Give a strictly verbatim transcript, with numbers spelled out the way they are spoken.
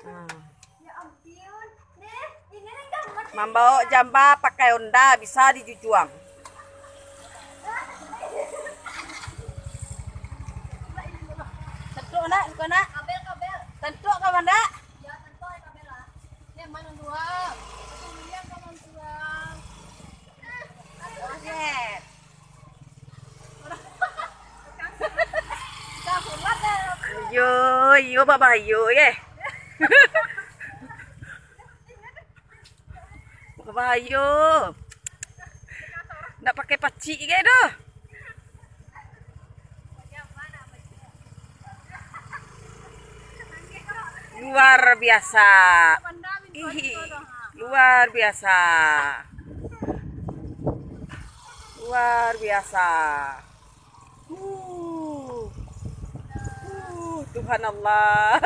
Nah. Mambaok jamba pakai onda bisa dijujuang. Tentuk nak, suka nak? Tentuk ka mandak? Iyo, iyo, babahayo, ye. Babahayo. Ndak pakai pacik ge doh. Luar biasa. Ih, luar biasa. Luar biasa. Uh. Uh, Tuhan Allah.